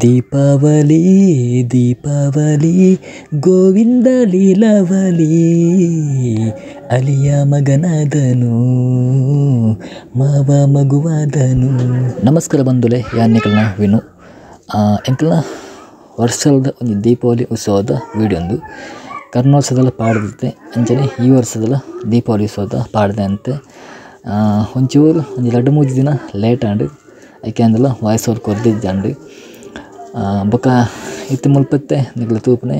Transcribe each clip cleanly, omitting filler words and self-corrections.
ದೀಪಾವಳಿ ದೀಪಾವಳಿ ಗೋವಿಂದ ಲೀಲಾವಳಿ ಅಲಿಯ ಮಗನಾದನು ಮಾವ ಮಗುವಾದನು. ನಮಸ್ಕಾರ ಬಂಧುಲೆ, ಯಾನ್ನಿಕಲ್ನ ವಿನು ಎಂಕಲ್ನ ವರ್ಷದ ಒಂದು ದೀಪಾವಳಿ ಉತ್ಸವದ ವಿಡಿಯೋ ಒಂದು ಕರ್ನೋತ್ಸವದಲ್ಲ ಪಾಡ್ದಿತ್ತೆ. ಅಂಚನೆ ಈ ವರ್ಷದಲ್ಲ ದೀಪಾವಳಿ ಉತ್ಸವದ ಪಾಡ್ದೆ ಅಂತೆ. ಒಂಚೂರು ಒಂದು ಎರಡು ಮೂರು ದಿನ ಲೇಟ್ ಆಂಡ್ ಐಕೆ ಅಂದಲ್ಲ ವಾಯ್ಸ್ ಓವರ್ ಕೊರ್ದಿಜ್ಜಾಂಡ್. ಬೊಕ ಇತ್ತೆ ಮುಲ್ಪತ್ತೆ ನಿಗ್ಲ ತೂಪನೆ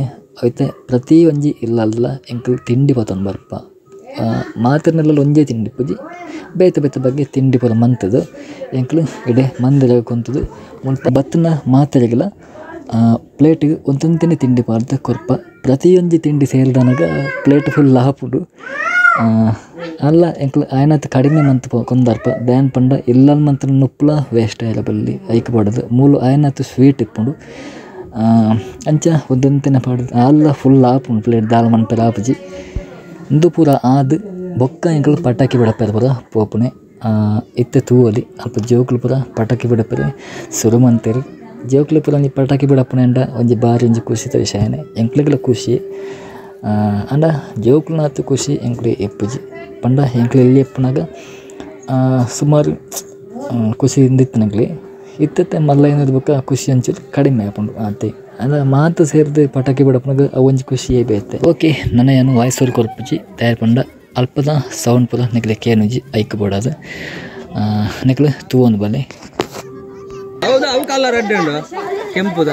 ಐತೆ ಪ್ರತಿ ಒಂಜಿ ಇಲ್ಲಲ್ಲ ಎಂಕಲ್ ತಿಂಡಿ ಪತೊಂದು ಬರ್ಪ. ಮಾತಿರ್ನೆಲ್ಲ ಒಂಜೇ ತಿಂಡಿ ಪೂಜಿ ಬೇತೆ ಬೇತೆ ಬಗ್ಗೆ ತಿಂಡಿ ಪೂರ ಮಂತದು ಎಂಕಲು ಇಡೆ ಮಂದಿರ ಕೊಂತದು ಮುಲ್ಪ ಬತ್ತನ ಮಾತೆರೆಗೆಲ ಪ್ಲೇಟಿಗೆ ಒಂತೊಂತನೇ ತಿಂಡಿ ಪಾಡ್ದು ಕೊರ್ಪ. ಪ್ರತಿಯೊಂಜಿ ತಿಂಡಿ ಸೇರಿದನಗ ಪ್ಲೇಟ್ ಫುಲ್ ಆಪುಂಡು. ಅಲ್ಲ ಎಂಕಲು ಆಯನತ್ ಕಡಿಮೆ ಮಂತ್ ಕೊಂದರ್ಪ ದಾನ್ ಪಂಡ ಇಲ್ಲ ಮಂತ್ ನುಪ್ಪುಲ ವೇಸ್ಟ್ ಆಯಲ ಬಲ್ಲಿ ಐಕ್ ಪಾಡೋದು ಮೂಲು ಆಯನತ್ ಸ್ವೀಟ್ ಇಪ್ಪುಂಡು. ಅಂಚ ಒಂದೊಂತನೇ ಪಾಡ್ದು ಅಲ್ಲ ಫುಲ್ ಆಪುಂಡು ಪ್ಲೇಟ್ ದಾಲ್ ಮನ್ಪೆಲ ಆಪುಜಿ. ಇಂದು ಪೂರ ಆದ್ ಬೊಕ್ಕ ಎಂಕಲು ಪಟಾಕಿ ಬಿಡಪ್ಪೆರ್ ಪೂರ ಪೋಪುನೆ. ಇತ್ತೆ ತೂವೊಲಿ ಅಲ್ಪ ಜೋಕುಲು ಪೂರ ಪಟಾಕಿ ಬಿಡಪ್ಪೆರೆ ಸುರು ಮಂತೆರ್. ಜೋಕುಲು ಪೂರ ಒಂಜಿ ಪಟಾಕಿ ಬಿಡಪ್ಪುನೆ ಒಂಜಿ ಬಾರಿ ಒಂಜಿ ಖುಷಿತ ವಿಷಯನೇ, ಎಂಕ್ಲೆಗ್ಲ ಖುಷಿ. ಆಂಡ ಜೋಕುಲ್ನಾತ್ ಖುಷಿ ಎಂಕ್ಲೆ ಇಪ್ಪುಜಿ ಪಂಡ ಎಂಕ್ಲೆ ಎಲ್ಲಿ ಇಪ್ಪುನಗ ಸುಮಾರು ಖುಷಿಯಿಂದ ಇತ್ತಿನಂಕ್ಲೆ. ಇತ್ತತ್ತೆ ಮಲ್ಲ ಏನಾದ್ರು ಬೊಕ್ಕ ಖುಷಿ ಒಂಚೂರು ಕಡಿಮೆ ಆಪುಂಡು ಆತೆ. ಅಂಡ ಮಾತು ಸೇರ್ದು ಪಟಾಕಿ ಬಿಡಪ್ಪುನಗ ಅವು ಒಂಜಿ ಖುಷಿಯೇ ಬೇತೆ. ಓಕೆ, ನನ್ನ ಏನು ವಾಯ್ಸ್ ಓವರ್ ಕೊರ್ಪುಜಿ ತಯಾರು ಪಂಡ ಅಲ್ಪದ ಸೌಂಡ್ ಪೂರ ನಿಕ್ಲೆ ಕೇನುಜಿ ಐಕ್ ಬೋಡಾದ್ ನಿಕ್ಲೆ ತೂವೊಂದು ಬಲ್ಲೆ. ಹೌದಾ, ಅವು ಕಲರ್ ರೆಡ್ ಉಂಡು ಕೆಂಪುದ.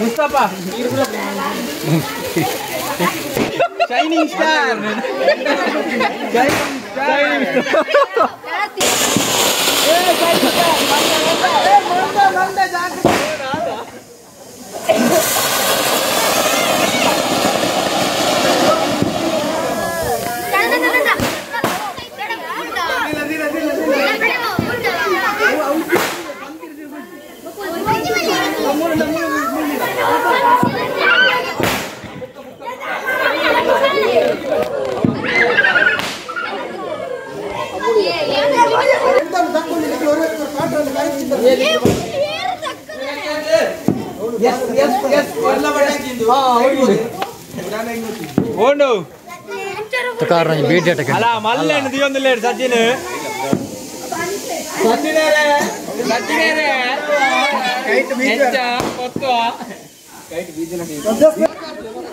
Mustafa shining star shining star.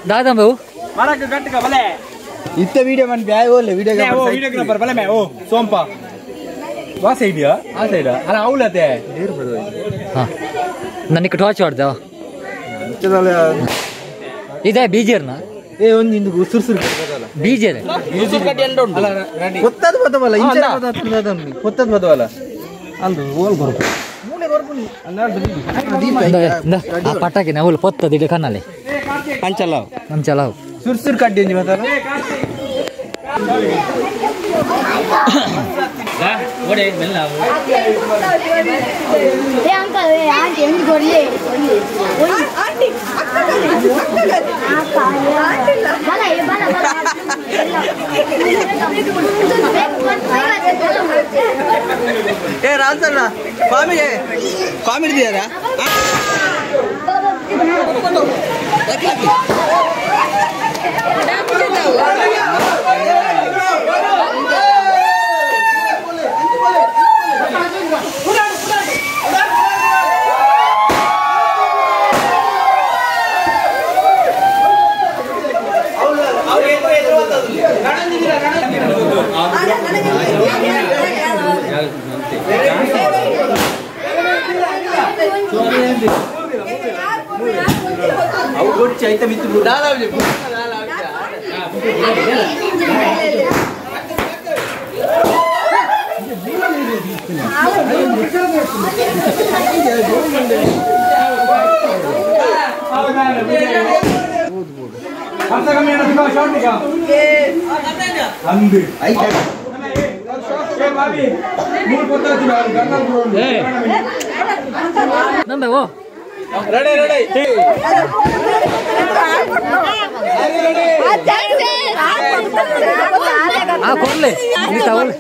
ದಾದಾ ಬಾಬು ಇತ್ತ ವಿಡಿಯೋ ಮನ್ ಬ್ಯಾಯ್ ಓಲೆ ವಿಡಿಯೋಗ್ರಾಫರ್ ಬಲೆ ಮೇ ಓ ಸೋಂಪ ವಾ ಸೈಡ್ ಆ ಸೈಡ್ ಅಲ್ಲ ಅವಲತೆ ಹಾ ನನಗೆ ಟಾರ್ಚ್ ಹೊಡ್ದ ಇದೆ ಬೀಜರ್ನ ಏ ಒಂದು ಇಂದು ಸುರು ಸುರು ಬದಲ ಬೀಜರ್ ಸುರು ಕಟ್ಟಿ ಎಂಡ ಉಂಟು ಅಲ್ಲ ರೆಡಿ ಕೊತ್ತದ ಬದವಲ್ಲ ಇಂಚ ಬದವಲ್ಲ ಕೊತ್ತದ ಬದವಲ್ಲ ಅಲ್ಲ ಓಲ್ ಬರ್ಪ ಮೂಲೆ ಬರ್ಪುನಿ ಅಲ್ಲ ಆ ಪಟಾಕಿ ನಾವು ಪೊತ್ತದ ಇದೆ ಕಣ್ಣಲ್ಲಿ ಅಂಚಲಾವ್ ಅಂಚಲಾವ್ ಸುರು ಸುರು ಕಟ್ಟಿ ಅಂಜಿ ಬದಲ ಓಡೆ ಮೆಲ್ಲ ಏ ಅಂಕಲ್ ಏ ಆಂಟಿ ಎಂಜಿ ಕೊಡ್ಲಿ ಆಂಟಿ ಅಕ್ಕ ಆಂಟಿ ಬಲ ಏ ಬಲ ಬಲ ಏ ರಾಜಣ್ಣ ಕಾಮಿಡಿ ಕಾಮಿಡಿ ಇದೆಯಾ? ನಂಬೆ ಓ Ready, ready. ಆ ಕೊರ್ಲೆ ನೀ ತಗೊಳ್ಳಿ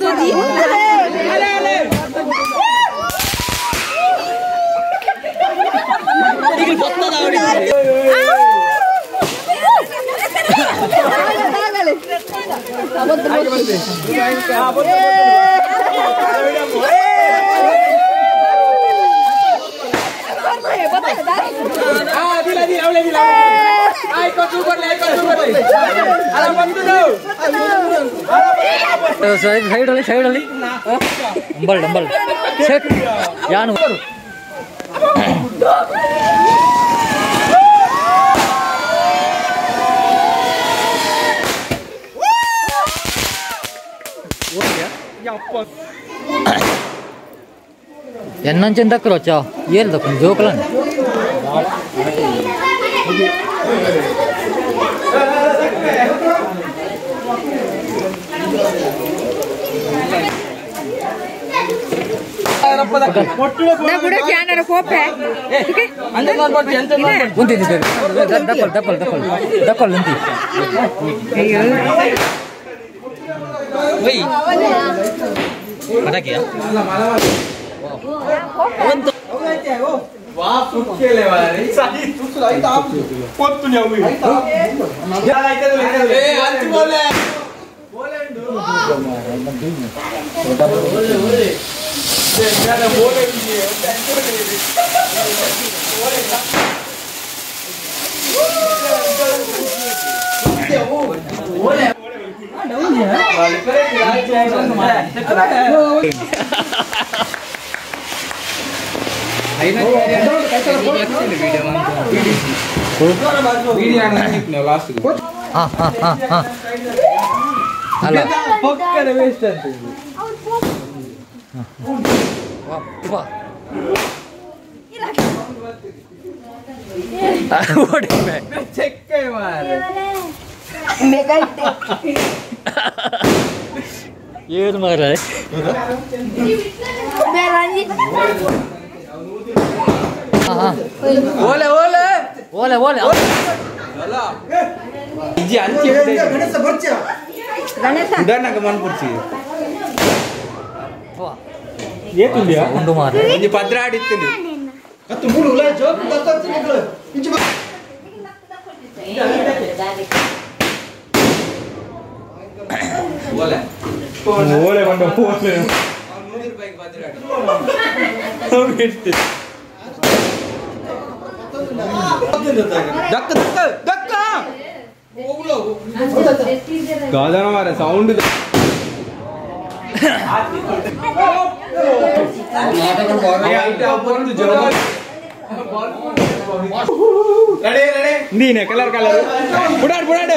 ಸೈಡ್ ಸೈಡ್ ಅಲ್ಲಿ ಡಂಬಲ್ ಡಂಬಲ್ ಸೆಟ್ ಯಾನು ಎನ್ನಂಚಿನ ದಕ್ಕರು ಚಾ ಏಲ್ ದಕ್ಕ ಜೋಕಲನ್ ದಕ್ಕಲ್ ದಕ್ಕಲ್ ದಕ್ಕಲ್ ಅಂತಿ ಏನು ಮಾರ್ರೆ ಓಲೆ ಓಲೆ ಓಲೆ ಓಲೆ ಉಂಡು ಮಾರ್ರೆ ಓಲೆ ಬಂಡ ಓಲೆ ದಕ್ಕ ದಕ್ಕ ದಕ್ಕ ಗಾದನ ಮಾರೆ ಸೌಂಡ್ ನೀನೆ ಕಲರ್ ಕಲರ್ ಬುಡಾಡ್ ಬುಡಾಡ್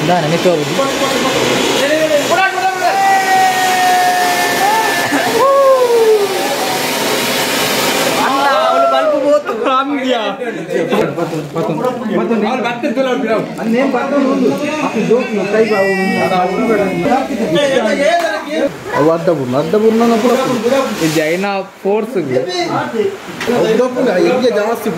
ದಾನ ಮಿಕ್ಕ ಜೈನ ಫೋರ್ಸ್ ಜಾಸ್ತಿ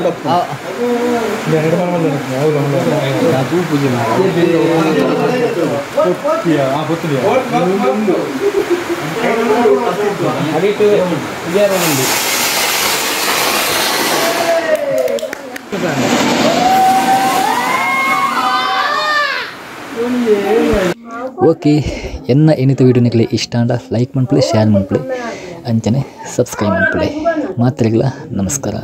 ಓಕೆ ಎನ್ನ ಏನಿತ ವಿಡಿಯೋ ನಿಕ್ಲೆ ಇಷ್ಟ ಅಂಡ ಲೈಕ್ ಮನ್ಪುಲೆ ಶೇರ್ ಮನ್ಪುಲೆ ಅಂಚನೆ ಸಬ್ಸ್ಕ್ರೈಬ್ ಮನ್ಪುಲೆ ಮಾತ್ರೆಗಳ ನಮಸ್ಕಾರ.